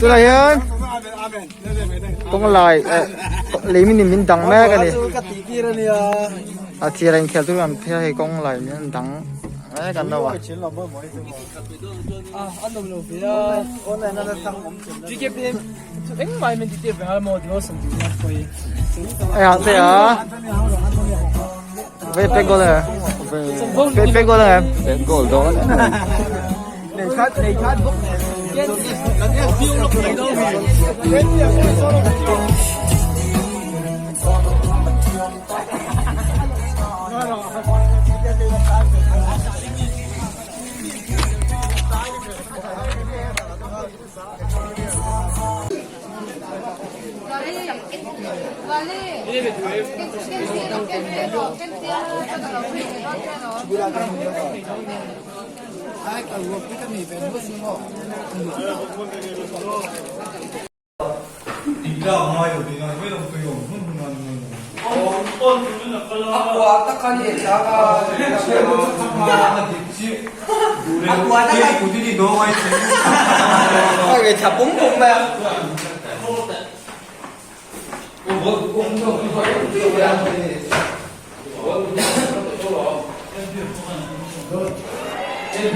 Tunah hian kawng lai eh lei min in min dang mek a ni a thir a inkhel tur an phei a hei kawng lai min an dang mek an lo a. Hei ah te a ve pek goal e ve pek goal e pek goal dawn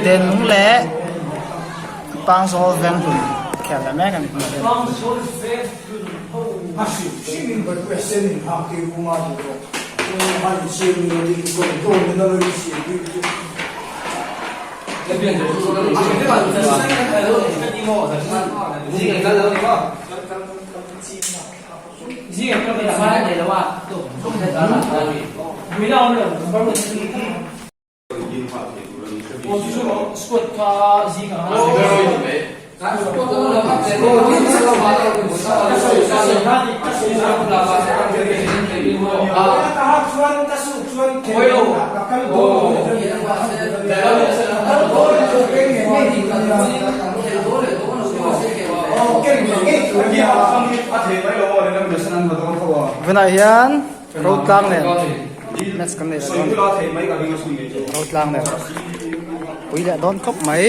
Denlung leh Pangzawl Venghlun khel leh mek a ni. Tunah hian Rotlang nen match kan nei leh dawn Rotlang nen pui leh dawn khawp mai.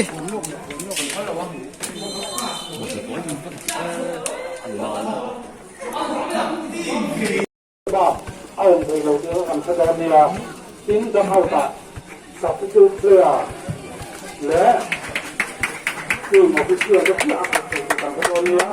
A awm thei lo tih kan hre dawn nia. Tin, Dugout ah substitute player leh team official te chiah a khat thei tih kan hre dawn nia.